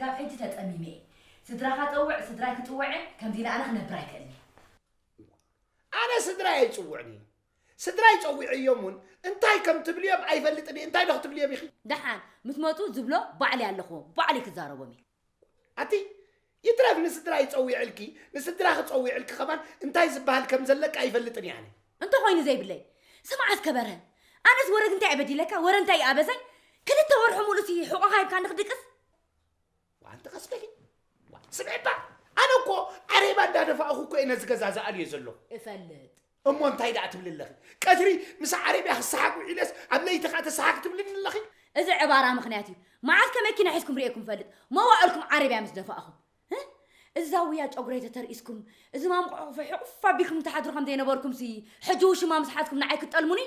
ካብ ሕጂ ተጸሚመ እየ። ስድራኻ ጸውዕ፣ ስድራይ ክጽውዕ እየ፣ ከምዚ ኢለ ኣነ ክነብር ኣይክእልን እየ። ኣነ ስድራይ ኣይጽውዕን እየ። ስድራይ ጸዊዐዮም እውን እንታይ ከም ትብልዮም ኣይፈልጥን እየ። እንታይ ዶ ክትብልዮም ኢኺ? ደሓን ምስ መጹ ዝብሎ ባዕለይ ኣለኹዎ፣ ባዕለይ ክዛረቦም እየ። ኣቲ ይትረፍ ንስድራይ ጸዊዕልኪ፣ ንስድራኺ ጸዊዕልኪ ከማን እንታይ ዝበሃል ከም ዘለካ ኣይፈልጥን እየ ኣነ። እንተኾይኑ ዘይብለይ። ስማዕ እስከ በርሀ፣ ኣነስ ወረ እንታይ እየ በዲለካ? ወረ እንታይ እየ ኣበሰይ? ክልተ ወርሑ ሙሉእ ሲ ሕቖኻ ሂብካኒ ክድቅስ? ዋንቲ ቀስ በሊ። ዋ፣ ስምዒ እባ፣ ኣነ እኮ ዓሬባ እንዳደፋእኹ እኮ እየ ነዚ ገዛ ዝኣልዮ ዘለኹ። እፈልጥ። እሞ እንታይ ደኣ ትብሊ ኣለኺ? ቀትሪ ምስ ዓሬብያ ክሰሓቅ ውዒለስ ኣብ ለይቲ ከኣ ተሰሓቂ ትብልኒ ኣለኺ? እዚ ዕባራ ምኽንያት እዩ። መዓስ ከ መኪና ሒዝኩም ርእየኩም ፈልጥ? መዋእልኩም ዓሬብያ ምስ ደፋእኹም። እ? እዛ ውያ ጨጉረይ ተተርኢስኩም፣ እዚ ማምቆ ሕቑፍ ኣቢልኩም ትሓድሩ ከም ዘይነበርኩም ሲ፣ ሕጂ ውሽማ ምስ ሓዝኩም ንዓይ ክትጠልሙኒ?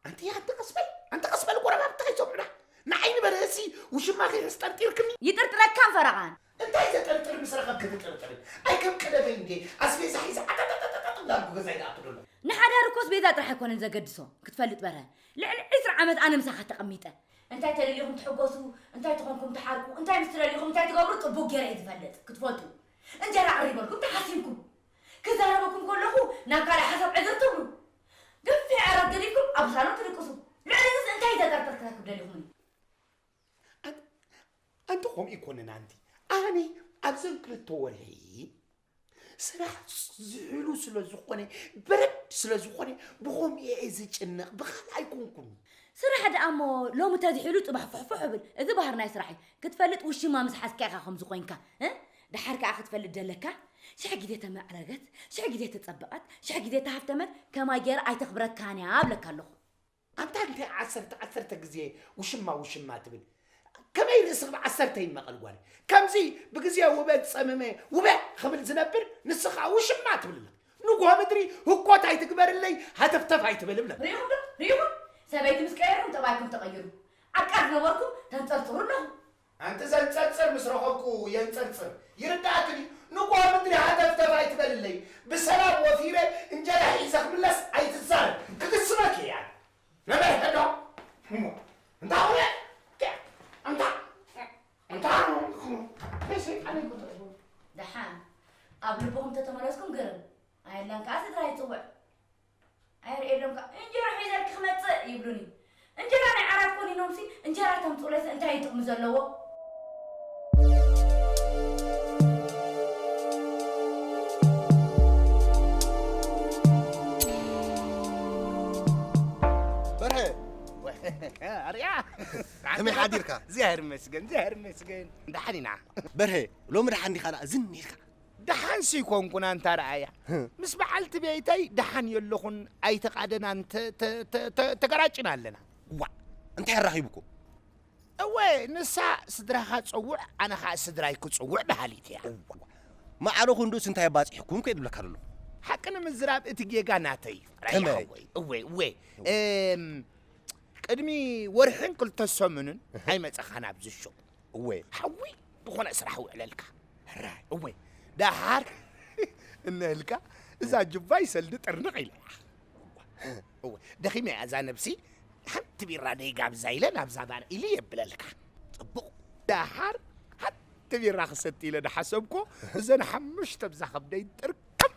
ኣንቲ ኣንቲ ቀስ በል፣ ኣንቲ ቀስ በል፣ ጎረባብቲ ከይሰምዑና። ንዓይ ንበርሀሲ ውሽማኺ ሒዝ ጠርጢርክኒ። ይጥርጥረካን ፈረቓን። እንታይ ዘጠርጥር ምስ ረኸብኪ ትጥርጥሪ? ኣይ ከም ቀደመይ እንዴ ኣስቤዛ ሒዘ ዓጠጠጠጠጠጥ እንዳልኩ ገዛይ ዝኣቱ ዘሎ። ንሓዳር እኮ ኣስቤዛ ጥራሕ ኣይኮነን ዘገድሶ፣ ክትፈልጥ በርሀ። ልዕሊ ዕስራ ዓመት ኣነ ምሳኻ ተቐሚጠ። እንታይ ተደሊኹም ትሕጎሱ፣ እንታይ ተኾንኩም ትሓርቁ፣ እንታይ ምስ ትደሊኹም እንታይ ትገብሩ ጽቡቕ ገይረ እየ ዝፈልጥ፣ ክትፈልጡ። እንጀራ ኣቕሪበልኩም ተሓሲምኩም። ክዛረበኩም ከለኹ ናብ ካልእ ሓሳብ ዕዝር ትብሉ። ገፊሕ ዓራት ገዲፍኩም ኣብ ሳሎን ትድቅሱ። ልዕሊ እዚስ እንታይ ተጠርጠር ክረክብ ደሊኹምኒ? ኣን-፣ ኣንቲ ከምኡ ኣይኮነን ኣንቲ። ኣነ ኣብዘን ክልተ ወርሒ ስራሕ ዝሕሉ ስለ ዝኾነ፣ በረድ ስለ ዝኾነ፣ ብኸምኡ እየ ዝጭነቕ፣ ብኻልእ ኣይኮንኩን። ስራሕ ደኣ እሞ ሎሚ ተዝሕሉ ጽባሕ ፉሕፉሕ እብል። እዚ ባህሪ ናይ ስራሕ እዩ። ክትፈልጥ ውሽማ ምስ ሓዝካ ኢኻ ከምዚ ኮይንካ፣ እ? ደሓር ከኣ ክትፈልጥ ደለካ፣ ሽሕ ግዜ ተመዕረገት፣ ሽሕ ግዜ ተጸበቐት፣ ሽሕ ግዜ ተሃፍተመት፣ ከማይ ገይራ ኣይተኽብረካን እያ እብለካ ኣለኹ። ኣንታ እንታይ ዓሰርተ፣ ዓሰርተ ግዜ ውሽማ፣ ውሽማ ትብል? ከመይ ርእስኺ ብዓሰርተ ይመቐል ጓለይ? ከምዚ ብግዜ ውበ ዝጸመመ ውበ ክብል ዝነብር ንስኻ ውሽማ ትብል ኣለኺ። ንግሆ ምድሪ ህኮት ኣይትግበርለይ፣ ሃተፍተፍ ኣይትበል እብለኪ። ርኢኹም ዶ? ርኢኹም? ሰበይቲ ምስ ቀየርኩም ጠባይኩም ተቐይሩ። ዓቃር ዝነበርኩም ተንጸርጽሩ ኣለኹም። ኣንቲ ዘንጸርጽር ምስ ረኸብኩ የንጸርጽር። ይርዳእኪ ድዩ? ንግሆ ምድሪ ሃተፍተፍ ኣይትበልለይ። ብሰላም ወፊረ እንጀራ ሒዘ ክምለስ ኣይትዛረብ። ክግስመኪ እየ። ነበርሀ ዶ? እሞ፣ እንታ ኹነ? እንታ፣ እንታ፣ ደሓን፣ ኣብ ልብኹም ተተመለስኩም ግርም። ኣየላን ከኣ ስድራ ይጽውዕ። ኣይርእየሎም ከኣ፣ "እንጀራ ሒዘልኪ ክመጽእ" ይብሉኒ። እንጀራ ናይ ዓራት ኮኒኖምሲ፣ እንጀራ ተምጽኡለይሲ እንታይ እዩ ጥቕሚ ዘለዎ? በርሀ! ኣርያ! ከመይ ሓዲርካ? እግዚኣብሔር ይመስገን፣ እግዚኣብሔር ይመስገን። ደሓን ኢና። በርሀ፣ ሎሚ ደሓን ዲኻ ደኣ ዝን ኢልካ? ደሓንሲ ኣይኮንኩን ኣንታ ረኣያ። ምስ በዓልቲ ቤተይ ደሓን የለኹን፣ ኣይተቓደናን፣ ተ-፣ ተ-፣ ተ-፣ ተ-፣ ተገራጭና ኣለና። ዋእ፣ እንታይ ኣራኺቡኩም? እወ፣ ንሳ ስድራኻ ጸውዕ፣ ኣነ ኸኣ ስድራይ ክጽውዕ በሃሊት እያ። እዋ፣ ማዕረ ክንዱስ እንታይ ኣባጺሕኩም ከ ዝብለካ ዘሎ? ሓቂ ንምዝራብ እቲ ጌጋ ናተይ እዩ። ራያ ከመይ? ሓወይ። እወ፣ እወ። እም፣ ቅድሚ ወርሕን ክልተ ሰሙንን ኣይመጸኻን ኣብዚ ሾው። እወ። ሓዊ ዝኾነ ስራሕ ውዕለልካ። ሕራይ። እወ። ደሓር እነህልካ እዛ ጅባይ ሰልዲ ጥርንቕ ኢለያ። እወ። ደኺመ እያ እዛ ነብሲ። ሓንቲ ቢራ ደይጋብዛ ኢለ ናብዛ ባር ኢሊ የብለልካ። ጽቡቕ። ደሓር ሓንቲ ቢራ ክሰቲ ኢለ ደሓሰብኮ እዘን ሓሙሽተ ብዛ ከብደይ ጥርቅም።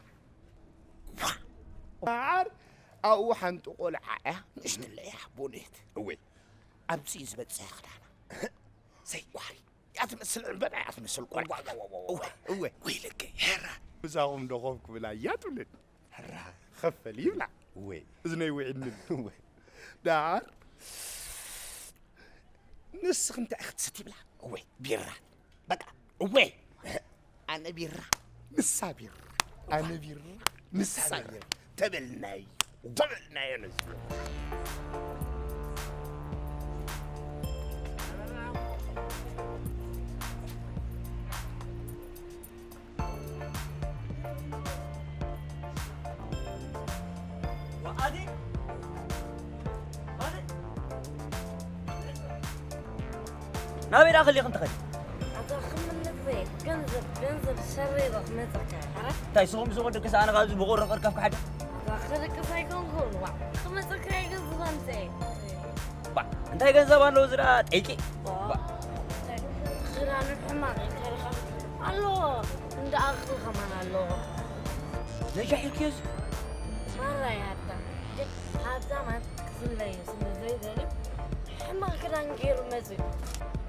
ደሓር ኣብኡ ሓንቲ ቆልዓ እያ ንእሽትለ እያ ቦኔት። እወ። ኣብዚ እዩ ዝበጽሕ ክዳና። ዘይኳሪ። እያ ትመስል ዕምበባ እያ ትመስል ቆልዓ። እዋ፣ እዋ፣ እዋ፣ እዋ። እወ፣ እወ። ወይለከ፣ ሄራ። ብዛኹም ዶ ኮፍ ክብላ እያ ትብለኒ። ሄራ። ኸፈል ይብላ። እወ። እዝነይ ውዒድኒ። እወ። ደሓር ንስኺ እንታይ ክትሰቲ ይብላ? እወ፣ ቢራ። በቃ፣ እወ። ኣነ ቢራ፣ ንሳ ቢራ፣ ኣነ ቢራ፣ ንሳ ቢራ። ተበልናዮ፣ ተበልናዮ ነዚ። ወኣዲ፣ ወኣዲ። ናበይ ደኣ ከሊኽን ትኸዲ? ኣታ ክምልክ ዘይ ገንዘብ፣ ገንዘብ ሰሪረ ክመጸካ፣ ሓራ? እንታይ ስኹም ስኹም ደቂ ሰኣነ ካብዚ ብቑርቕር ከፍ ክሓደ? ኣታ ክድቅስ ኣይኮንኩን፣ ዋዕ። ክመጸካ እየ ገንዘብ ኣምጸ። ባ፣ እንታይ ገንዘብ ኣለዎ እዚ ደኣ ጠይቂ? ባ። ባ። ክዳኑ ሕማቕ ኢልካ ዲኻ? ኣሎ፣ እንዳ ኣኽሊ ከማን ኣሎ። ነጃሕ ኢልክዮስ? ማራ እያ ኣታ። ግን ሃብታማት ክፍለዩ ስለ ዘይደልዩ፣ ሕማቕ ክዳን ገይሩ መጺኡ።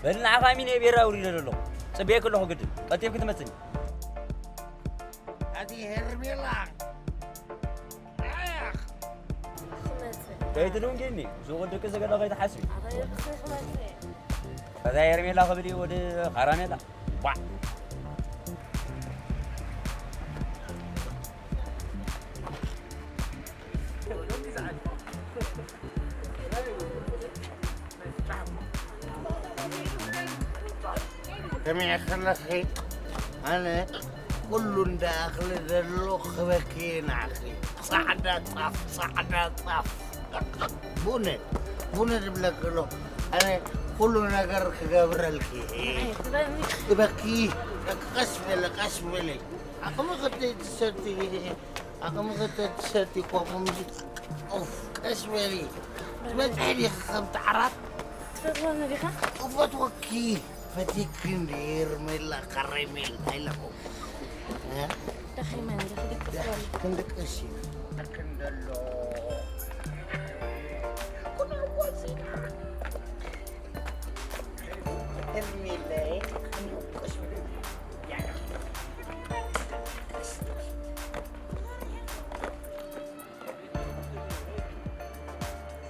በል ንዓኻ ሚን እየ ቤራ ኣውሪደ ዘለኹ። ጽበየኪ ኣለኹ ግድን። ቀልጢፍኪ ትመጽኒ። ኣቲ ሄርሜላ። ኣያኽ። ክመጽእ። ከይትድንጊኒ፣ ሱቕ ድቂ ዝገለ ከይትሓስቢ። ኣታ የብስኽ መጽእ። ከዛ ሄርሜላ ክብል እዩ ወዲ ካራሜላ። ቧዕ። ከመይ ከለኺ ኣነ ኩሉ እንዳ ኣኽሊ ዘሎ ክበኪ ንዓኺ ጻዕዳ ጣፍ ጻዕዳ ጣፍ ቡነ ቡነ ዝብለኪ ኣሎ ኣነ ኩሉ ነገር ክገብረልኪ ክበኪ ቀስ በለ ቀስ በለ ዓቕሚ ክትሰቲ ዓቕሚ ክትሰቲ እኮ ከምዚ ኡፍ ቀስ በሊ ትበጽሒ ዲኺ ከምቲ ዓራት ትፈትወኒ ዲኻ? እፈትወኪ ፈቲኪ እንዲ ሄርሜላ ካሬሜላ ኢለኹ። እ? ደኺመ እንዲ ክድቅስ በሊ። ክንድቅስ እዩ። ክንደሎ። ኩሉ እኮ እዚ ሄርሜላ ክንድቅስ በሊ።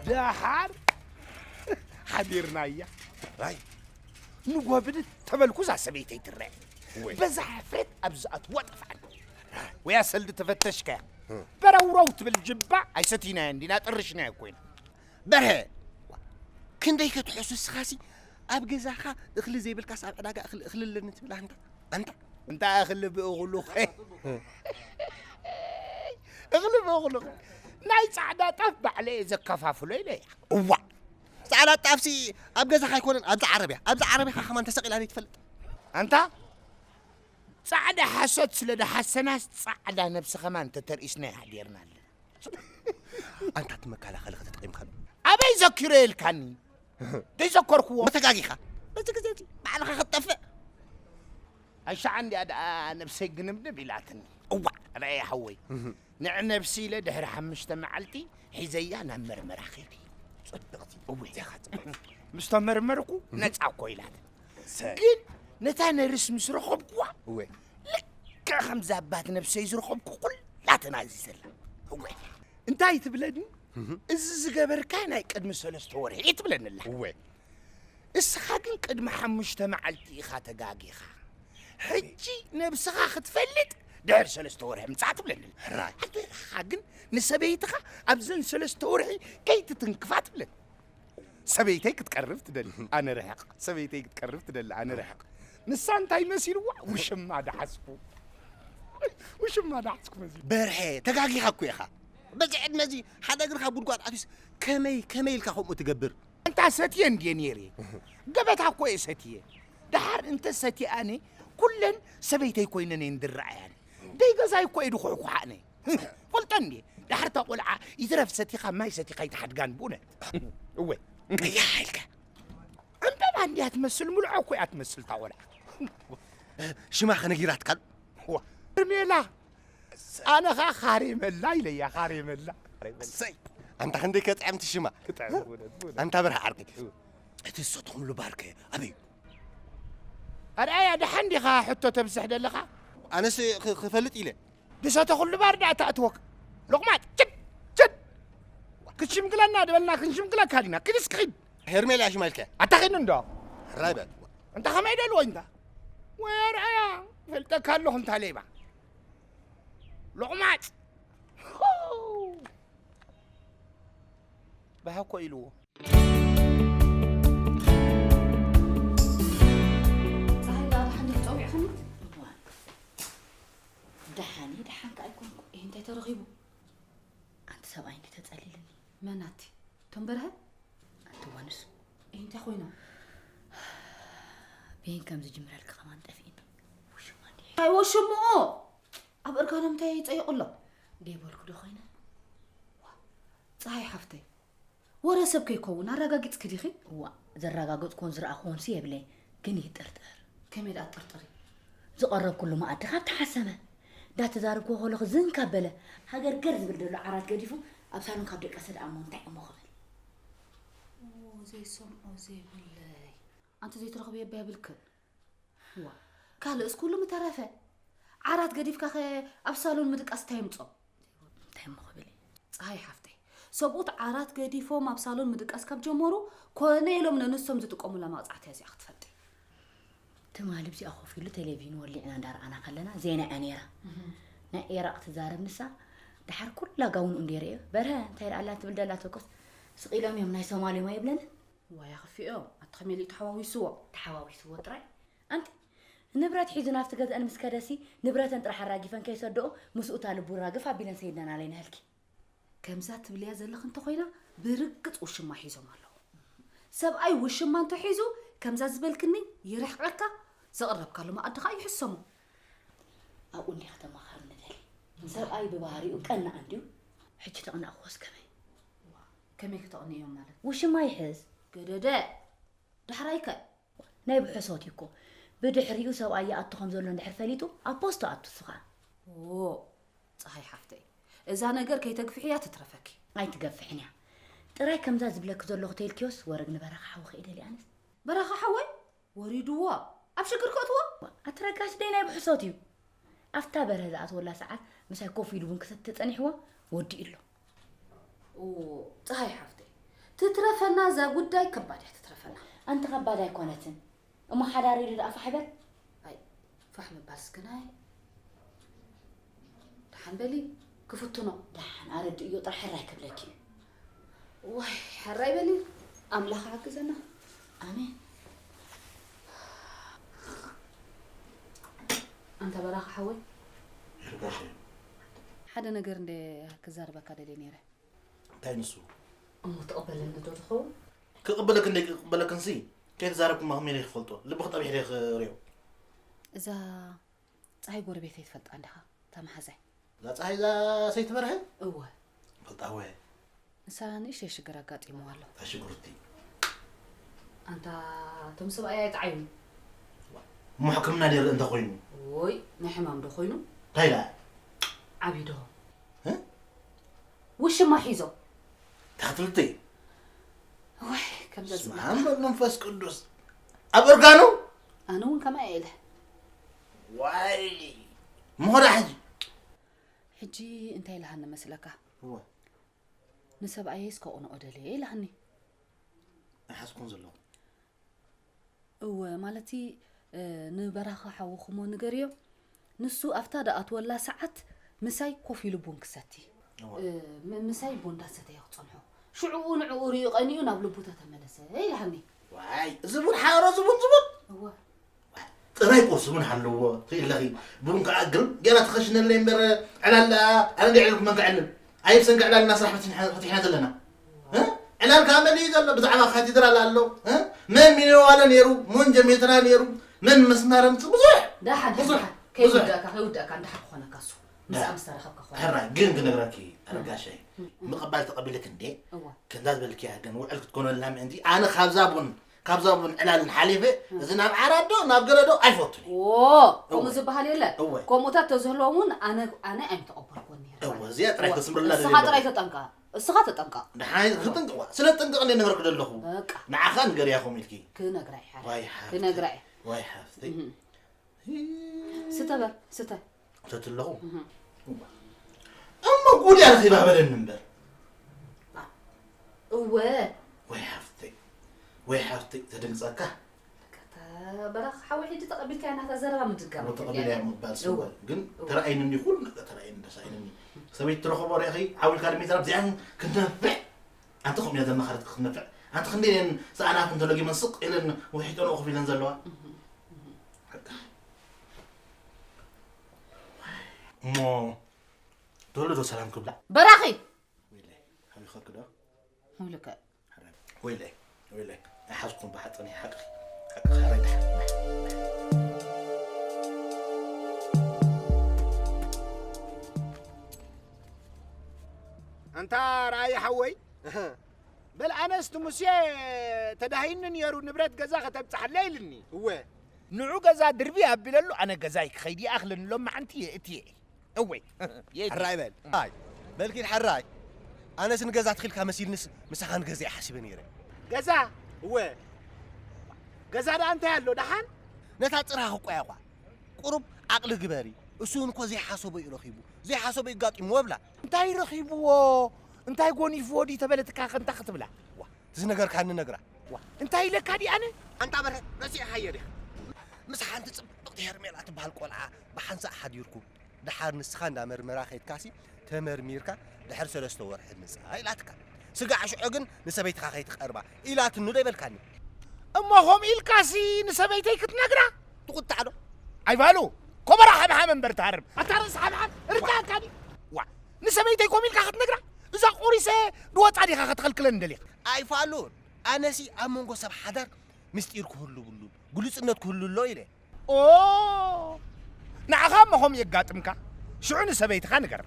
ደሓር ሓዲርናያ። ራይ ንጎብድ ተበልኩ እዛ ሰበይተይ ትረአ። ወይ። በዛ ሕፍረት ኣብ ዝኣትዎ ጠፍኣኒ። ወይ ኣሰልዲ ተፈተሽካያ። በረውረው ትብል ጅባ ኣይሰቲናያ እንዲና ጥርሽናያ ኮይና። በርሀ ክንደይ ከትሕሱ እስኻሲ ኣብ ገዛኻ እኽሊ ዘይብልካስ ኣብ ዕዳጋ እኽሊ እኽሊ ኣለኒ ትብል ኣንታ ኣንታ እንታይ እኽሊ ብእኽሉ እኽሊ ብእኽሉ ናይ ጻዕዳ ጣፍ ባዕለ እየ ዘከፋፍሎ ኢለ እያ። እዋ ጻዕዳ ጣፍሲ ኣብ ገዛኻ ኣይኮነን ኣብዛ ዓረብያ ኣብዛ ዓረብያ ከማን ተሰቒላ ዘይትፈልጥ ኣንታ ጻዕዳ ሓሶት ስለ ደሓሰናስ ጻዕዳ ነብሲ ከማን ተተርኢስና ይሓዲርና ኣለና። ኣንታ እቲ መከላኸሊ ከተጠቒምካሉ ኣበይ ዘኪሮ የልካኒ ዘይዘከርክዎ ተጋጊኻ በዚ ግዜ እዚ ባዕልኻ ክትጠፍእ ኣሻዓ እንዲያ ደኣ ነብሰይ ግንብንብ ኢላትኒ እዋ ረኣየ ሓወይ ንዕ ነብሲ ኢለ ድሕሪ ሓሙሽተ መዓልቲ ሒዘያ ናብ መርመራ ኸይደ ጽብቕቲ እወ እዚኻ ጽብቕቲ ምስ ተመርመርኩ ነጻ እኮ ኢላትኒ ግን ነታ ነርስ ምስ ረኸብኩዋ እወ ልክዕ ከምዛ ኣባት ነብሰይ ዝረኸብኩ ኩላተን ኣዚዘላ እወ እንታይ ትብለኒ እዚ ዝገበርካ ናይ ቅድሚ ሰለስተ ወርሒ ትብለኒ ኣላ እወ እስኻ ግን ቅድሚ ሓሙሽተ መዓልቲ ኢኻ ተጋጊኻ ሕጂ ነብስኻ ክትፈልጥ ድሕሪ ሰለስተ ወርሒ ምጻእ ትብለኒ ኣላ ሕራይ ሓደራኻ ግን ንሰበይትኻ ኣብዘን ሰለስተ ወርሒ ከይትትንክፋ ትብለኒ ሰበይተይ ክትቀርብ ትደሊ ኣነ ርሕቕ ሰበይተይ ክትቀርብ ትደሊ ኣነ ርሕቕ ንሳ እንታይ መሲልዋ ውሽማ ደሓስኩ ውሽማ ደሓስኩ መሲሉ በርሀ ተጋጊኻ እኮ ኢኻ በዚ ዕድመ እዚ ሓደ እግርኻ ጉድጓድ ኣትዩስ ከመይ ከመይ ኢልካ ከምኡ ትገብር ኣንታ ሰትየ እንድየ ነይረ ገበታ እኮ እየ ሰትየ ደሓር እንተ ሰትየ ኣነ ኩለን ሰበይተይ ኮይነን እየን ዝረኣያኒ ደይ ገዛይ እኮ እየ ድኹሕኩሓ ኣነ ፈልጦ እንዴ ዳሕርታ ቆልዓ ይትረፍ ሰቲኻ ማይ ሰቲኻ ይትሓድጋን ብእውነት እወ ቀያሕ ኢልካ ዕምበባ እንዲያ ትመስል ሙልዖ እኮ እያ ትመስል እታ ቆልዓ ሽማ ከነጊራትካል ዋ ሄርሜላ ኣነ ኸዓ ካሬመላ ኢለያ ካሬመላ ሰይ ኣንታ ክንደይ ከጥዕምቲ ሽማ ኣንታ በርሃ ዓርቂ እቲ ዝሰትኹምሉ ባርከ ኣበዩ ኣርኣያ ደሓን ዲኻ ሕቶ ተብዝሕ ደለኻ ኣነስ ክፈልጥ ኢለ ድሰተ ኩሉ ባር ደኣ ተኣትወክ ሎቕማጥ ችድ ችድ ክትሽምግለና ድበልና ክንሽምግለካ ዲና ክድስ ክኺድ ሄርሜላ ሽማ ኢልከ ኣታ ኺድ እንዶ ራይ በል እንታ ኸመይ ደልዎ እንታ ወይ ኣርኣያ ፈልጠካ ኣለኹ እንታ ሌባ ሎቕማጥ ባሃኮ ኢልዎ ዛህራ ሓንቲ ክፀውዕኽኒ? እዋ፣ ደሓን እየ፣ ደሓን ከኣ ኣይኮንኩ። እህ፣ እንታይ ተረኺቡ? ኣንቲ ሰብኣይ እንዲ ተጸሊልኒ። መን ኣቲ? ቶም በርሀ? ኣንቲ ዋንስ። እህ፣ እንታይ ኮይኖም? ብሄን ከም ዝጅምረልኪ ከማን ጠፊእኒ። ውሽማ እንዲ። እንታይ ወሽምኦ? ኣብ እርጋኖም እንታይ ይጸይቑ ኣሎ? ደይበልኩ ዶ ኮይነ? ዋ፣ ፀሃይ ሓፍተይ፣ ወረ ሰብ ከይከውን ኣረጋጊፅኪ ዲኺ? እዋእ ዘረጋገፅኩዎን ዝረኣኽዎንሲ የብለይን፣ ግን ይጥርጠር። ከመይ ደኣ ትጥርጥሪ? ዝቐረብኩሉ መኣዲ ካብ ተሓሰመ፣ እንዳተዛረብክዎ ከለኹ ዝን ካብ በለ፣ ሃገር ገር ዝብል ዘሎ ዓራት ገዲፉ ኣብ ሳሎን ካብ ደቀሰ ደኣ እሞ እንታይ እሞ ክብል? ኦ፣ ዘይሰምዖ ዘይብለይ። ኣንቲ ዘይትረኽብዮ እባ የብልክን። ዋ፣ ካልእስ ኩሉ ምተረፈ። ዓራት ገዲፍካኸ ኣብ ሳሎን ምድቃስ እንታይ የምጾ? እንታይ እሞ ክብል እዩ? ጸሃይ ሓፍተይ፣ ሰብኡት ዓራት ገዲፎም ኣብ ሳሎን ምድቃስ ካብ ጀመሩ፣ ኮነ ኢሎም ነንሶም ዝጥቀሙላ መቕጻዕቲ እያ እዚኣ ክትፈልጢ። ትማሊ ብዚኣ ኮፍ ኢሉ ቴሌቪዥን ወሊዕና እንዳረኣና ከለና ዜና እያ ነይራ። ናይ ኢራቕ ትዛረብ ንሳ። ደሓር ኩላ ጋውንኡ እንድየ ርእዮ፣ በርሀ እንታይ ደኣ ኣላ ትብል ደላ ተኮስ። ስቕ ኢሎም እዮም ናይ ሶማል እዮም ኣይብለንን። ዋይ ኣኽፊኦም፣ ኣቲ ከመይ ኢሉ ተሓዋዊስዎ? ተሓዋዊስዎ ጥራይ። ኣንቲ ንብረት ሒዙ ናብቲ ገዝአን ምስ ከደሲ፣ ንብረተን ጥራሕ ኣራጊፈን ከይሰደኦ፣ ምስኡ እታ ልቡ ራግፍ ኣቢለን ሰይድናን ኣለይናሃልኪ። ከምዛ ትብልያ ዘለኺ እንተኾይና፣ ብርግጽ ውሽማ ሒዞም ኣለዉ። ሰብኣይ ውሽማ እንተሒዙ፣ ከምዛ ዝበልክኒ ይርሕቐካ፣ ዘቕረብካሉ መኣዲ ኸኣ ይሕሰሞ። ኣብኡ እንዲኻ ተማኸር ንደሊ። ሰብኣይ ብባህሪኡ ቀናእ እንድዩ። ሕጂ ተቕናእክዎስ ከመይ? ከመይ ክተቕንዮም ማለት? ውሽማ ይሕዝ። ገደደ፣ ዳሕራይከ? ናይ ብሕሶት እዩ እኮ። ብድሕሪኡ ሰብኣይ ይኣቱ ከም ዘሎ እንድሕር ፈሊጡ፣ ኣብ ፖስቶ ኣቱ እሱ ኸኣ። ኦ፣ ጸሃይ ሓፍተይ፣ እዛ ነገር ከይተግፍሕያ ትትረፈኪ። ኣይትገፍሕን እያ። ጥራይ ከምዛ ዝብለኪ ዘለኹ ተይልክዮስ፣ ወረግ ንበረኻ ሓውኺ እየ ደልየ ኣነስ። በረኻ ሓወይ? ወሪድዎ። ኣብ ሽግር ከእትዎ? ኣቲ ረጋሽ ደይ ናይ ብሕሶት እዩ። ኣብታ በርሀ ዝኣትወላ ሰዓት ምሳይ ኮፍ ኢሉ ቡን ክሰቲ ተጸኒሕዎ፣ ወዲኡ ኣሎ። ኦ፣ ጸሃይ ሓፍተይ፣ ትትረፈና እዛ ጉዳይ፣ ከባድ እያ ትትረፈና። ኣንቲ ከባድ ኣይኮነትን። እሞ ሓዳር ኢሉ ደኣ ፋሕ በል። ኣይ፣ ፋሕ ምባል እስክናይ። ደሓን በሊ፣ ክፍትኖ። ደሓን ኣረድእዮ፣ ጥራሕ ሕራይ ክብለኪ እዩ። ዋይ፣ ሕራይ በሊ፣ ኣምላኽ ሓግዘና። ኣሜን። ኣንታ በራኺ ሓወይ። ይርጋሽ። ሓደ ነገር እንደ ክዛረበካ ደልየ ነይረ። እንታይ ንሱ? እሞ ትቕበለኒ ዶ ትኸውን? ክቕበለክን ደይ ክቕበለክንሲ፣ ከይተዛረብኩማ ከመይ ኢለ ክፈልጦ? ልብኺ ጠቢሕ ኢለ ክርእዮ። እዛ ጸሃይ ጎረቤተይ ትፈልጣ እንዲኻ? እታ መሓዛይ። እዛ ጸሃይ እዛ ሰይቲ በርሀ? እወ። ፈልጣ እወ። ንሳ ንእሽተይ ሽግር ኣጋጢምዋ ኣሎ። እታ ሽጉርቲ። ኣንታ እቶም ሰብኣይ ኣይጠዓዩን። እሞ ሕክምና ደይርኢ እንተ ኾይኑ? ዎይ፣ ናይ ሕማም ዶ ኾይኑ? እንታይ ደኣ? ዓብዩ ዶ? እ? ውሽማ ሒዞ። ተኽትልቲ። ወይ፣ ከም በስመ ዘዝመካ። ኣብ ወወልድ ወመንፈስ ቅዱስ። ኣብ እርጋኑ? ኣነ እውን ከማይ እየ ኢለ። ዋይ። ምኾዳ ሕጂ? ሕጂ እንታይ ኢልሃኒ መስለካ? እወ። ንሰብኣየይስ ከቕንኦ ደልየ ኢልሃኒ። ኣይሓዝኩን ዘለኹ። እወ፣ ማለቲ፣ እ፣ ንበራኺ ሓውኹሞ ንገርዮ። ንሱ ኣብታ ደኣትወላ ሰዓት ምሳይ ኮፍ ኢሉ ቡን ክሰቲ። እወ። እ፣ ም-፣ ምሳይ ቡን እንዳሰተየ ክጸንሖ። ሽዑኡ ንዕኡ ርእዩ ቀኒኡ ናብ ልቡ ተተመለሰ ኢልሃኒ። ዋይ፣ እዚ ቡን ሓሮ፣ እዚ ቡን፣ እዚ ቡን። እወ። ዋይ፣ ጥራይ ቁርሲ ቡን ሃለዎ፣ ትርኢ ኣለኺ። ቡን ከኣ ግርም ጌራ ትኸሽነለይ እምበር፣ ዕላል ደኣ ኣነ እንዲየ ዕልልኩ መን ከዕልል? ኣይ ብሰንኪ ዕላልና ስራሕ ፈቲሕና፣ ፈቲሕና ዘለና። እ? ዕላል ከኣ መሊኡ ዘሎ፣ ብዛዕባ ካቴድራል ኣሎ። እ? መን ሚኒዋለ ነይሩ? መን ጀሜትራ ነይሩ? መን መስማረምቲ? ብዙሕ! ደሓን፣ ብዙሕ! ደሓን። ብዙሕ! ከይውዳእካ፣ ከይውዳእካ፣ እንዳሓ ክኾነካ እሱ። ምስኣ ምስ ተራኸብካ ክኾነካ። ሕራይ፣ ግን ክነግረኪ፣ ኣረጋሸይ፣ እም። ምቕባል ተቐቢልክ እንዴ? እዋ። ከምዛ ዝበልክያ ግን ውዕል ክትኮነልና ምእንቲ፣ ኣነ ካብዛ ቡን፣ ካብዛ ቡን ዕላልን ሓሊፈ፣ እም። እዚ ናብ ዓራት ዶ፣ ናብ ገለ ዶ ኣይፈቱን እየ። ዎ፣ ከምኡ እወ። ዝበሃል የለ። እወ። ከምኡታት ተዝህልዎም እውን ኣነ፣ ኣነ ኣይምተቐበልኩዎን ነይረ እወ፣ ማለት። እዚኣ ጥራይ እወ። ከስምረላ እስኻ ደልየ ጥራይ ኣለኹ። ተጠንቀቕ። እስኻ ተጠንቀቕ። ደሓን፣ ክጥንቀቕ፣ ስለ ጥንቀቕ እንደ ነገርኩ ዘለኹ። በቃ። ንዓኻ ንገርያ ከምኡ ኢልኪ። ክነግራ እየ ሓራይ። ዋይ ሓፍተይ። ክነግራ እየ። ዋይ ሓፍተይ። እህ። ስተ በል፣ ስተ። ሰቲ ኣለኹ። እህ። እሞ ጉድ እያ ረኺባ በለኒ እምበር። እወ። ወይ ሓፍተይ፣ ወይ ሓፍተይ፣ ተደንግጸካ። በቃ፣ እታ በራኺ ሓወይ ሕጂ ተቐቢልካያ ናታ ዘረባ ምድጋም እሞ ተቐቢለያ ኣይትደልያን። ምባል እወ። ስወ፣ ግን እወ። ተረኣይንኒ፣ ኩሉ ነገር ተረኣይኒ፣ ደስ ኣይልኒ። ሰበይቲ ትረኸቦ ርኢኺ፣ ዓው ኢልካ ድሜትራ፣ ብዚኣን ክንተንፍዕ። ኣንቲ ከምኡ እያ ዘማኻረትኪ ክትነፍዕ። ኣንቲ ክንደይ እየን ሰኣናኽን ተለጊመን ስቕ ኢለን ውሒጠንኦ ኮፍ ኢለን ዘለዋ። እህ፣ እህ። በቃ። እሞ፣ ትህሉ ዶ ሰላም ክብላ? በራኺ! ወይለይ፣ ሓቢኸኪ ዶ? ሙሉከ። ወይለይ፣ ወይለይ፣ ኣይሓዝኩን ብሓጥኒ ሓቅኺ፣ ሓቅኺ ሓራይ ድሓን። ኣንታ ረኣየ ሓወይ፣ እህ። በል ኣነስ እቲ ሙሴ ተዳሂኒ ነይሩ ንብረት ገዛ ከተብጽሓለይ ኢልኒ። እወ። ንዑ ገዛ ድርቢ ኣቢለሉ፣ ኣነ ገዛይ ክኸይድ ይኣኽለኒ፣ ሎማዓንቲ የእትየ። እወይ፣ የእትየ። ሕራይ በል። ኣይ፣ በልኪድ ሕራይ። ኣነስ ንገዛ ትኺልካ መሲልንስ ምሳኻ ንገዛ እየ ሓሲበ ነይረ። ገዛ? እወ። ገዛ ደኣ እንታይ ኣሎ ደሓን? ነታ ጽርሃ ክቆያ እኳ። ቁሩብ ዓቕሊ ግበሪ። እሱ እውን እኮ ዘይሓሰቦ እዩ ረኺቡ። ዘይሓሰቦ እዩ ጋጢምዎ ብላ። እንታይ ረኺብዎ? እንታይ ጎኒፍዎ ድዩ ተበለትካ ከ እንታይ ክትብላ? ዋ፣ ዝነገርካኒ ነግራ። ዋ፣ እንታይ ኢለካ ድየ ኣነ? ኣንታ በርሀ፣ ረሲዕኻዮ ዲኻ? ምስ ሓንቲ ጽብቕቲ ሄርሜላ ትበሃል ቆልዓ ብሓንሳእ ሓዲርኩም። ደሓር ንስኻ እንዳ መርመራ ከይድካሲ ተመርሚርካ ድሕሪ ሰለስተ ወርሒ ምጻእ ኢላትካ። ስጋዕ ሽዑ ግን ንሰበይትኻ ከይትቐርባ ኢላትኒ ዶ ይበልካኒ? እሞ ከምኡ ኢልካሲ ንሰበይተይ ክትነግራ? ትቑጣዕ ዶ? ኣይፋሉ፣ ኮበራ ሓምሓም እምበር ትሃርም። ኣታ ርእሲ ሓምሓም፣ ርዳእካ ድዩ? ዋ፣ ንሰበይተይ ከምኡ ኢልካ ክትነግራ? እዛ ቆሪሰ ድወጻ ዲኻ ከተኸልክለኒ ደሊኻ? ኣይፋሉን፣ ኣነሲ ኣብ መንጎ ሰብ ሓዳር ምስጢር ክህሉ ብሉን፣ ግሉጽነት ክህሉ ኣሎ ኢለ። ኦ፣ ንዓኻ እሞ ከምኡ የጋጥምካ? ሽዑ ንሰበይትኻ ንገር።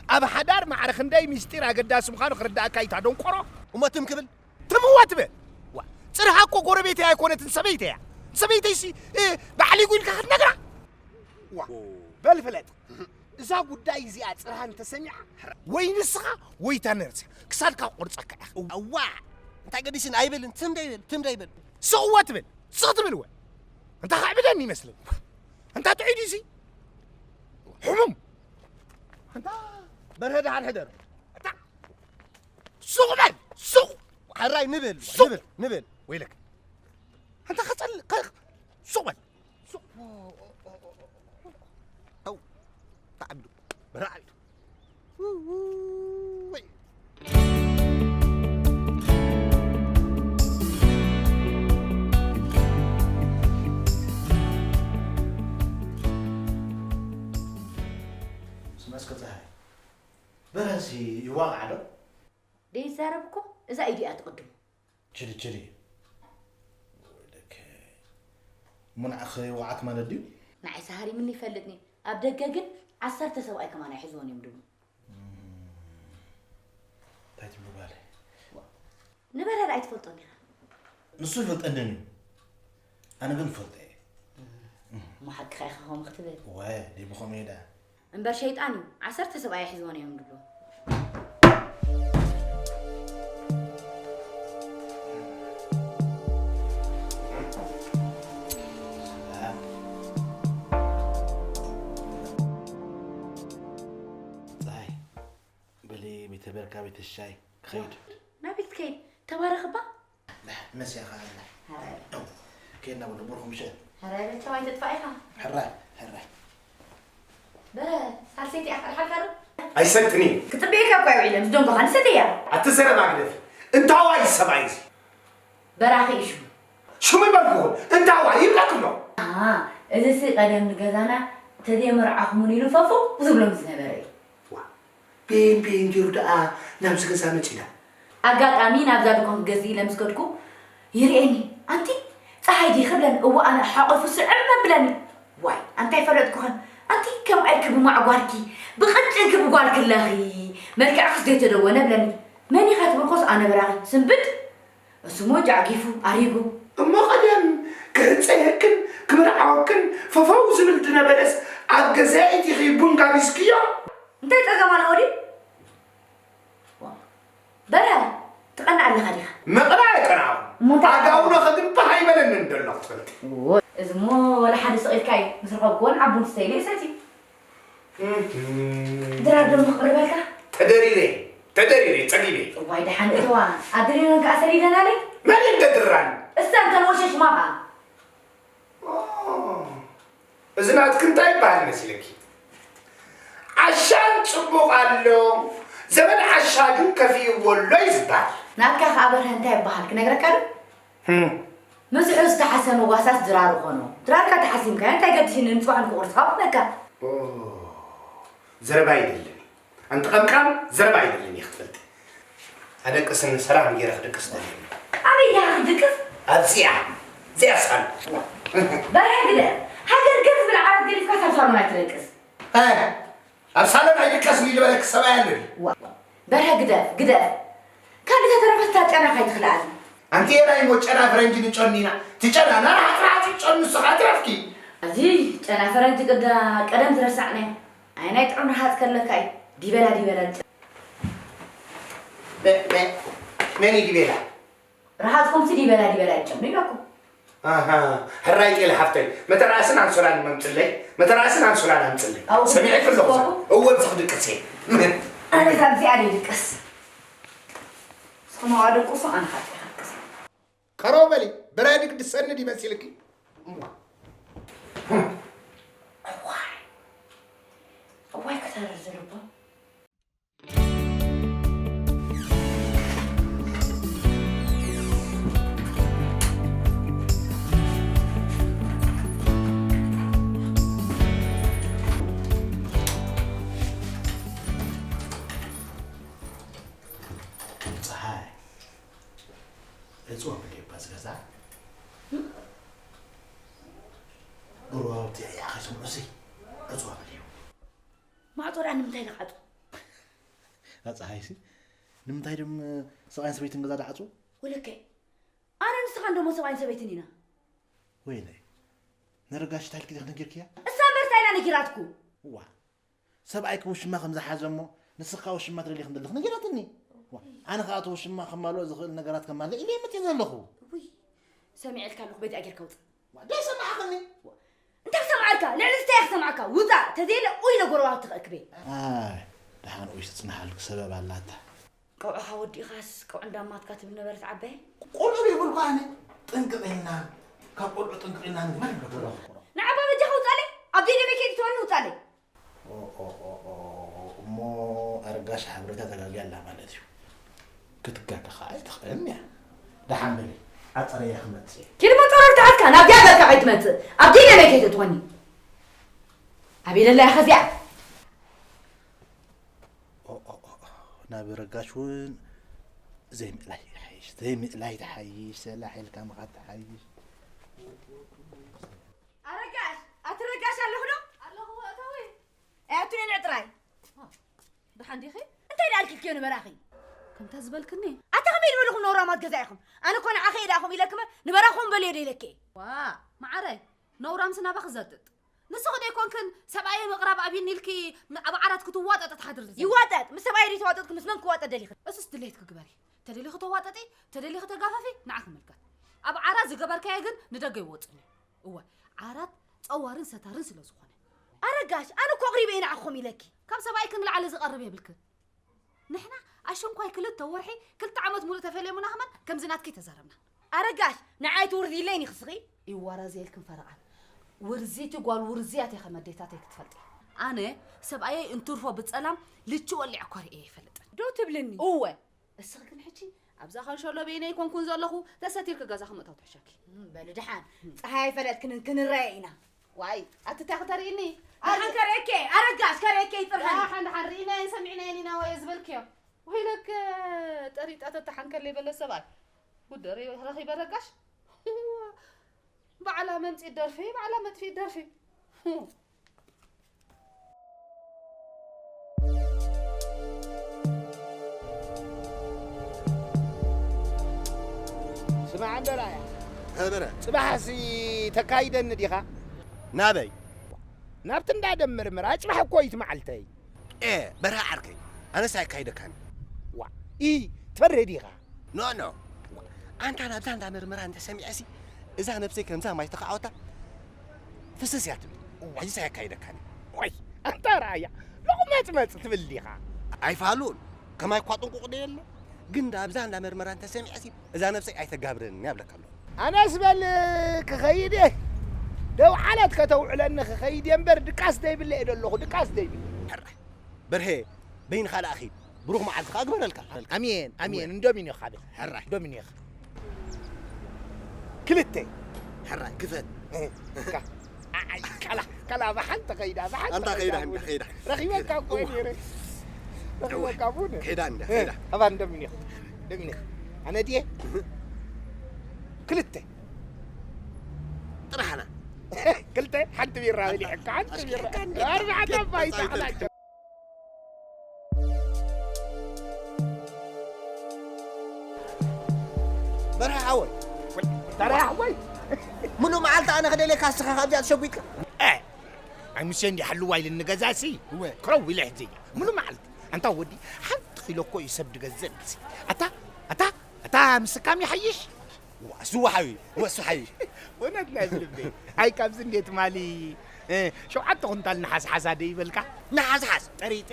ኣብ ሓዳር ማዕረ ክንደይ ምስጢር ኣገዳሲ ምዃኑ ክርድኣካ እዩ፣ እታ ደንቆሮ። እሞ ትም ክብል? ትም እወ ትበል። ዋ፣ ጽርሃ እኮ ጎረቤተይ ኣይኮነትን፣ ሰበይተይ እያ። ሰበይተይሲ፣ እ፣ ባዕሊጉ ኢልካ ክትነግራ? ዋ፣ በል ፍለጥ። እዛ ጉዳይ እዚኣ ጽርሃ እንተሰሚዓ፣ ወይ ንስኻ ወይ እታ ነርስ ክሳድካ ክቆርጸካ እያ። እዋ፣ እንታይ ገዲስን ኣይበልን፣ ትም ደይበል፣ ትም ደይበል። ስቕ እወ ትብል፣ ስቕ ትብል እወ። እንታ ከዕብደኒ ይመስለኒ። እንታ ጥዑይ ድዩሲ? ሕሙም። እንታ በርሀ ደሓን ሕደር። እንታ ሱቕ በል፣ ሱቕ። ሕራይ ንብል፣ ሱቕ። ንብል፣ ንብል። ወይለክ። ኣንታ ኸጸል-፣ ከ-፣ ሱቕ በል። ሱቕ። ኣው፣ ተዓብዱ። በራዓብዱ። ውይ። ስመስከ ፀሓይ። በረንሲ ይዋቃዕ ዶ? ደይዛረብ እኮ እዛ ኢዱ እያ ትቕድሞ። ችሊ፣ ችሊ። ወይለከ። እሞ ንዓኺ ይወዓት ማለት ድዩ? ንዓይ ሰሃሪ ምን ይፈልጥኒ። ኣብ ደገ ግን ዓሰርተ ሰብኣይ ከማን ኣይሕዝዎን እዮም ድብሉ። እም፣ እንታይ ትብሉ ጓለይ? ንበረር ኣይትፈልጦን ዲኻ? ንሱ ይፈልጠንን እዩ። ኣነ ግን እፈልጦ እየ። እሞ ሓቅኻ ኢኻ ከምኡ ክትብል? ወ፣ ደይ ብኸመይ እየ ደኣ? እምበር ሸይጣን እዩ። ዓሰርተ ሰብኣይ ኣይሕዝዎን እዮም ድብሉ። ፀሓይ፣ በሊ ቤተ በርካ ቤተ ሻይ ክኸይድ። ናበይ ትከይድ? ተባረኽ እባ። ላ፣ መሲያኻ ኣላ። ሀረ። ኬድና ወደ ቦርኹም ሸ። ሀረ፣ በቻው ኣይተጥፋእ ኢኻ። ሀረ፣ ሀረ። በረ፣ ሳልሰይቲ እያ፣ ሓልሓልካ ዶ? ኣይሰትኒ። ክጽበየካ እኮ ውዒለ፣ ምስ ደንጎኻ ንሰተያ። ኣትዘረባ ግደፊ። እንታዋይ ሰብኣይ እዚ? በራኺ እዩ ሽሙ። ሽሙ ይበልኩ፣ እንታዋይ ይብለክ ኣሎ። ኣሃ፣ እዚ ሲ ቀደም ንገዛና ተደይ መርዓኹሙን ኢሉ ፈፉ ዝብሎም ዝነበረ እዩ። ዋ፣ ቤን ቤን ጌሩ ደኣ ናብዚ ገዛ መጺና። ኣጋጣሚ ናብዛ ድኳን ክገዝእ ኢለ ምስ ከድኩ ይርእየኒ። ኣንቲ፣ ጸሓይ ዲኺ ብለኒ። እወ፣ ኣነ ሓቆፉ ስዕም ብለኒ። ዋይ፣ ኣንታይ ፈለጥኩኸን? ኣንቲ፣ ከምኣ ኢልኪ ብማዕጓርኪ፣ ብቕጭንኪ ብጓልኪ ኣለኺ። መልክዕክስ ዘይተደወነ ብለኒ። መን ኢኻ ትብል ኮስ ኣነ በራኺ፣ ስንብድ። እሱሞ ጃዕጊፉ ኣሪጉ። እሞ ቀደም ክህጸየክን ክምርዓወክን ፈፈው ዝብል ድነበረስ ኣብ ገዛይ ኢቲኺ ቡን ጋቢዝክዮ? እንታይ ጸገም ኣለዎ ድዩ? ዋ፣ በረ፣ ትቐንእ ኣለኻ ዲኻ? ምቕናእ ኣይቀናእኹ። እሞ እንታይ ኣጋውኖኸ ግን ባህ ኣይበለንን ደሎ ክትፈልጢ። ዎ፣ እዚሞ ወላ ሓደ ስቕ ኢልካ እዩ። ምስ ረኸብክዎ ንዓቡን ስተይለ ይሰትዩ። እህም። ድራር ደሞ ክቕርበልካ? ተደሪረ፣ ተደሪረ፣ ጸጊበ። እዋይ፣ ደሓን እተዋ። ኣድሪረን ከኣ ሰሊለናለይ? መን እዩ ደድራን? እሰን ተን ወሸሽማ ከኣ። ኦ፣ እዚ ናትኪ እንታይ ይበሃል መሲልኪ? ዓሻን ጽቡቕ ኣሎ፣ ዘበን ዓሻ ግን ከፊእዎ ኣሎ እዩ ዝበሃል። ናትካ ከኣ በርሀ እንታይ ይበሃል ክነግረካ ዶ? ህም። ምስ ሑዝ ዝተሓሰመ ጓሳስ ድራሩ ኾኖ። ድራርካ ተሓሲምካዮ እንታይ ገዲሽኒ ንጽባሕ ንክቑርስኻ ኩነካ። ኦ፣ ዘረባ ኣይደልን። ኣንቲ ቀምቃም ዘረባ ኣይደልን እየ ክትፈልጢ። ኣደቅስን ሰላም ገይረ ክድቅስ ደልየ። ኣበይ ዲኻ ክትድቅስ? ኣብዚኣ። እዚኣ ሳል። በርሀ ግደ። ሃገር ገፍ ዝብል ዓራት ገዲፍካ ሳብ ሳሎን ኣይትደቅስ። እ፣ ኣብ ሳሎን ኣይድቀስን እዩ ዝበለኪ ሰብኣይ ኣሎ ድዩ? ዋ፣ በርሀ ግደፍ፣ ግደፍ። ካልእ ተተረፈ እታ ጨናኻ ኣይትኽልኣኒ። ኣንቲ የናይ ሞ ጨና ፈረንጂ ንጨኒና ትጨና ናራ ሓጥራሓጥ ጨኑ ንስኻ ትረፍኪ። እዚ ጨና ፈረንጂ ቅዳ ቀደም ዝረሳዕናዮ። ኣይ ናይ ጥዑም ረሃጽ ከለካ እዩ። ዲበላ ዲበላ ጨ- መ- መ- መን እዩ ዲበላ? ረሃጽኩም ሲ ዲበላ ዲበላ ይጨኑ ኢለኩም። ኣሃ፣ ሕራይ ጤለ ሓፍተይ፣ መተራእስን ኣንሶላን መምጽለይ፣ መተራእስን ኣንሶላን ኣምጽለይ። ኣው፣ ሰሚዐ ከለኹ። ኣው። እወ፣ ብዝኽ ድቅስ እየ። ኣነ ካብዚኣ ደይ ድቅስ። እስኹም ኣዋ ደቁሱ፣ ኣነ ካብዚኣ ክድቅስ። ቀረው በሊ፣ በራድግ ድሰንድ ይመሲልኪ። እዋ። እዋይ። እዋይ፣ ክተርር ዝልቦ። ፀሓይ፣ ዕፅዋ ምድባ ዝገዛ? ጎረባብቲ እያ ከይሰምዑ ሲ ዕፅዋ ምድዩ። ማዕጾ ደኣ ንምንታይ ንዓጹ? ኣፀሃይሲ፣ ንምንታይ ድም ሰብኣይን ሰበይትን ገዛ ደዓጹ? ወለከ፣ ኣነ ንስኻ እንደሞ ሰብኣይን ሰበይትን ኢና። ወይለይ፣ ነረጋሽ ታይልኪ ዲኺ ነጊርክያ? እሳ እምበር እንታይ ኢላ ነጊራትኩ? ዋ፣ ሰብኣይኪ ውሽማ ከም ዝሓዘ እሞ ንስኻ ውሽማ ትደሊ ከም ዘለኺ ነጊራትኒ። ዋ፣ ኣነ ኸኣ እቲ ውሽማ ከማልኦ ዝኽእል ነገራት ከማልእ ኢለ እየ መፅእ ዘለኹ። ውይ፣ ሰሚዐልካ ኣለኹ፣ በዚኣ ጌርካ ውፅእ። ዋ፣ ዶ ይሰማዕኽኒ? እንታይ ክሰምዓልካ? ልዕሊ ዝታይ ክሰምዓካ? ውፃእ! ተዘየለ ኡይ ኢለ ጎረባብቲ ከእክቤ። ኣይ፣ ደሓን ኡይ ትጽንሓልኪ ሰበብ ኣላታ። ቀውዕኻ ወዲእኻስ ቀውዒ እንዳማትካ ትብል ነበረት ዓባይ። ቆልዑ ይብልኩ ኣነ። ጥንቅቕ ኢልና፣ ካብ ቆልዑ ጥንቅቕ ኢልና ንግበር ይብለኩ። ንዓባ በጃኻ ውፃለይ! ኣብ ደይ ደመይ ከይትተወኒ ውፃለይ! ኦ፣ ኦ፣ ኦ፣ ኦ፣ እሞ ኣረጋሽ ሓበሬታ ተጋግያ ኣላ ማለት እዩ። ክትጋገ ኸዓ ኣይትኽእልን እያ። ደሓን በሊ፣ ኣፀረየ ክመፅእ እየ። ኪድ እሞ ፀረር ተሓዝካ፣ ናብ ዲያጋካ ከይትመፅእ፣ ኣብ ደይ ደመይ ከይትእትወኒ። ኣበይ ደላ ኢኻ እዚኣ? ኦ፣ ኦ፣ ኦ፣ ኦ፣ ናብ ረጋሽ እውን ዘይምእላይ ይሓይሽ፣ ዘይምእላይ ትሓይሽ፣ ሰላሕ ኢልካ ምኻድ ትሓይሽ። ኣረጋሽ፣ ኣቲ ረጋሽ ኣለኹ ዶ? ኣለኹ፣ ኣታዊ። ኣይ፣ ኣቱኒ ንዕ ጥራይ። ዋ፣ ደሓን ዲኺ? እንታይ ደኣ ኣልኪልክዮ ንበራኺ? ከምታ ዝበልክኒ። ኣታ ከመይ ዝበልኹም ነውራማት ገዛ ኢኹም? ኣነ እኮ ንዓኺ እየ ደኣኹም ኢለኪ እምበር ንበራኹም በልዮ ዶ ኢለኪ እየ? ዋ፣ መዓረይ፣ ነውራምሲ ናባኺ ዘጥጥ። ንስኺ ዶ ኣይኮንክን ሰብኣየይ ምቕራብ ኣብይኒ ኢልኪ ም-፣ ኣብ ዓራት ክትዋጠጢ ትሓድሪ ዘለኺ? ይዋጠጥ? ምስ ሰብኣየይ ዶ ኣይተዋጠጥኩ ምስ መን ክዋጠጥ ደሊኺ? እሱስ ድሌትኪ ግበሪ። ተደሊኺ ተዋጠጢ፣ ተደሊኺ ተጋፈፊ፣ ንዓኺ ይምልከት። ኣብ ዓራት ዝገበርካዮ ግን ንደገ ኣይወጽእን እዩ። እወ፣ ዓራት ጸዋርን ሰታርን ስለ ዝኾነ። ኣረጋሽ፣ ኣነ እኮ ኣቕሪበ እየ ንዓኹም ኢለኪ። ካብ ሰብኣይኪ ንላዕሊ ዝቐርብ የብልክን። ንሕና ኣሸንኳይ ክልተ ወርሒ፣ ክልተ ዓመት ሙሉእ ተፈልየሙና ከማን ከምዚ ናትኪ ተዛረብና። ኣረጋሽ፣ ንዓይ ትውርዝይለይን ኢኺ ስኺ? ይዋረዘየልክን ፈረቓን። ውርዚቲ ጓል ውርዝያት ኢኺ መዴታተይ ክትፈልጢ። ኣነ ሰብኣየይ እንትርፎ ብጸላም ልቺ ወሊዐ እኳ ርእየ ኣይፈልጥን። ዶ ትብልኒ? እወ። እስኺ ግን ሕጂ ኣብዛ ካንሸሎ በይነይ ኣይኮንኩን ዘለኹ፣ ተሰቲርኪ ገዛኺ ምእታው ትሕሸኪ። እም፣ በሊ ደሓን፣ ጸሓይ ኣይፈለጥክንን ክንረኣየ ኢና። ዋይ፣ ኣቲ እንታይ ክተርእይኒ? ደሓን ከርእየኪ፣ ኣረጋሽ ከርእየኪ ይጥርሃኒ። ደሓን፣ ደሓን ርኢናየን ሰሚዕናየን ኢና ወየ ዝበልክዮ። ወይለከ ጠሪጣ ተተሓንከለይ በለ ሰብኣይ። ጉድ ረ-፣ ረኺበ ረጋሽ። ባዕላ መምጺት ደርፊ፣ ባዕላ መጥፊት ደርፊ። ስማዕ እምበር ኣያ። ነበረ። ጽባሕሲ ተካይደኒ ዲኻ? ናበይ? ናብቲ እንዳ ደም ምርመራ። ጽባሕ እኮ እዩ እቲ መዓልተይ። ኤ፣ በርሀ ዓርከይ፣ ኣነስ ኣይካይደካን። ዋ፣ ኢ፣ ትፈርህ ዲኻ? ኖ፣ ኖ። ኣንታ ናብዛ እንዳ መርመራ እንተ ሰሚዐሲ፣ እዛ ነብሰይ ከምዛ ማይ ተኻዖታ ፍስስ እያ ትብል። እዋ። ሕጂስ ኣየካይደካን እዩ። ወይ፣ ኣንታ ራእያ፣ ሎቕመጽመጽ ትብል ዲኻ? ኣይፋሉን። ከማይ እኳ ጥንቁቕ ዶ የለ? ግን ዳብዛ እንዳ መርመራ እንተ ሰሚዐሲ፣ እዛ ነብሰይ ኣይተጋብረንን እያ እብለካ ኣለኹ። ኣነስ በል ክኸይድ እየ። ደው ዓለት ከተውዕለኒ ክኸይድ እየ እምበር፣ ድቃስ ደይብለ እየ ደለኹ፣ ድቃስ ደይብለ። ሕራይ። በርሄ፣ በይንኻ ደኣ ኺድ። ብሩኽ መዓልቲ ኸኣ ግበረልካ። ኣሜን፣ ኣሜን። እወ። እንዶሚኒዮ ኻብል። ሕራይ። እንዶሚኒዮ። ክልተ። ሕራይ፣ ክፈት። እህ፣ እካ። ኣይ፣ ቀላ፣ ቀላ፣ ብሓንቲ ኸይዳ፣ ብሓንቲ ኣንታ ኸይዳ፣ ኸይዳ፣ ቡን። ኸይዳ። ረኺበካ እኮ እየ እወ። ነይረ። ረኺበካ እወ። ቡን። ኸይዳ እንዳ፣ እህ፣ ኸይዳ። ኣባ እንዶሚኒዮ። እንዶሚኒዮ። ኣነ ድየ? እህ። ክልተ። ጥራሕና። ክልተ፣ ሓንቲ ቢራ በሊዕካ፣ ሓንቲ ቢራ። ኣሽኪዕካ እንደ ኣርባዕተ ባይታ ተጻይተልካ። ሓላቸው። በርሀ ሓወይ። በርሀ ሓወይ። ምሉእ መዓልቲ ኣነ ክደልየካ፣ እስኻ ካብዚኣ ተሸጒጥካ። እ፣ ኣይ ሙሴ እንዲ ሓልዋ ኢልኒ ገዛሲ። እወ። ክረው ኢለ ሕጂ። ምሉእ መዓልቲ። ኣንታ ወዲ፣ ሓንቲ ኪሎ እኮ እዩ ሰብ ድገዝእ ንሲ። ኣታ፣ ኣታ፣ ኣታ ምስካም ይሓይሽ። ዋ፣ እሱ ሓዩ፣ ወሱ ሓዩ። እውነት ናይ ብልበይ። ኣይ፣ ካብዚ እንዴ ትማሊ፣ እ፣ ሸውዓተ ኩንታል ንሓስሓሳ ደይ ይበልካ? ንሓስሓስ? ጠሪጠ፣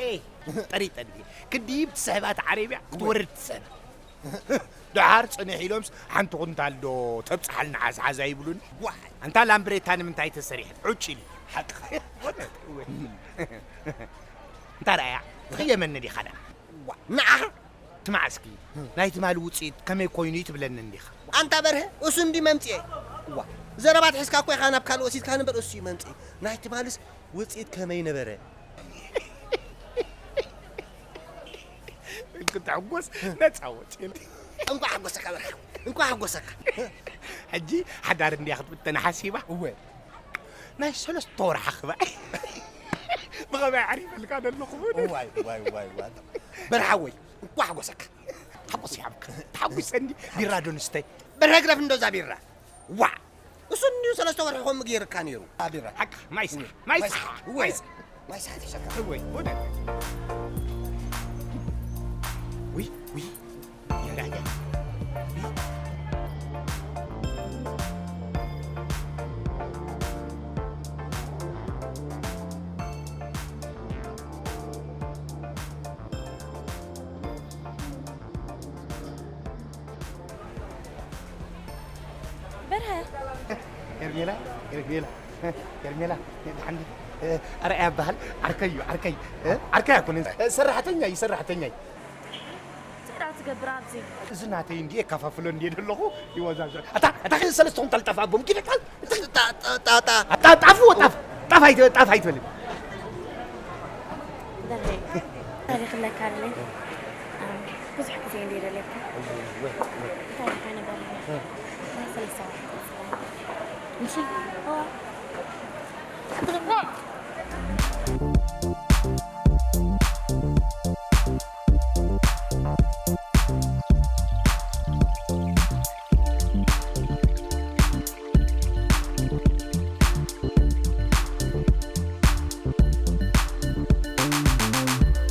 ጠሪጠ እንዴ። ክድይብ ትስሕባት ዓረብያ፣ ክትወርድ ትሰና። ደሓር ጽንሕ ኢሎምስ፣ ሓንቲ ኩንታል ዶ ተብጽሓል ንሓስሓሳ ይብሉን? ዋ። ኣንታ ላምብሬታ ንምንታይ ተሰሪሐት? ዑጭ ኢሉ። ሓቅኻ። እውነት፣ እውነት። እንታ ረኣያ፣ ትቕየመኒ ዲኻ ደኣ? ዋ፣ ንዓኻ? ስማዕ እስኪ፣ ናይ ትማሊ ውጽኢት ከመይ ኮይኑ እዩ ትብለኒ እንዲኻ? ኣንታ በርሀ፣ እሱ እንዲ መምጽኤ። ዋ፣ ዘረባ ትሒዝካ እኮ ኢኻ ናብ ካልእ ወሲድካ ንበር፣ እሱ እዩ መምጽኤ። ናይ ትማልስ ውጽኢት ከመይ ነበረ? ክትሕጎስ ነጻ ወጺኤ። እንኳዕ ሓጎሰካ በርሀ፣ እንኳዕ ሓጎሰካ። ሕጂ ሓዳር እንድያ ክትብተን ሓሲባ? እወ። ናይ ሰለስተ ወርሓ ክባእ። ብኸመይ ዓሪፈልካ ዘለኹ? ዋይ፣ ዋይ፣ ዋይ፣ ዋይ። በርሃ ወይ፣ እንኳ ሓጎሰካ። ሓጎስ ይሃብካ። ተሓጒሰ እንዲ ቢራ ዶ ንስተይ? በርሀ ግደፍ እንዶ እዛ ቢራ። ዋ! እሱ እንዲሁ ሰለስተ ወርሒ ከምኡ ገይርካ ነይሩ። ኣ፣ ቢራ። ሓቂ፣ ማይ ሳሕ፣ እወ፣ ማይ ሳሕ፣ እወ። ማይ ሳሕ። ማይ ሳሕ ተሸከም። እወ፣ እወ። ውይ፣ ውይ። በርሀ። ኤርሜላ፣ ኤርሜላ፣ ኤርሜላ፣ ሓንቲ፣ ኣርኣያ ይበሃል። ዓርከይ እዩ፣ ዓርከይ። ዓርከይ ኣይኮነን፣ ሰራሕተኛ እዩ፣ ሰራሕተኛ እዩ። ጭራ ትገብር ኣብዚ። እዚ ናተይ እንዲ የካፋፍሎ እንዲ ዘለኹ ይወዛዝዑ። ኣታ፣ ኣታ፣ ሰለስተ ኩንታል ጣፍ ኣቦም ኪደ ጣል። ጣ-፣ ጣ-፣ ጣ-፣ ጣ-፣ ኣታ፣ ጣፍ ወጣፍ፣ ጣፍ ኣይት-፣ ጣፍ ኣይትበልን። በርሄ፣ ታሪኽ ለካ ኣለኝ። ኣም፣ ብዙሕ ግዜ እንዲ ደለካ። ወይ፣ ወይ። ታሪኽ ኣይነበረን። እ። ናይ ሰለስተ ወርሒ ቁርሲ። ምሽ? እዋ።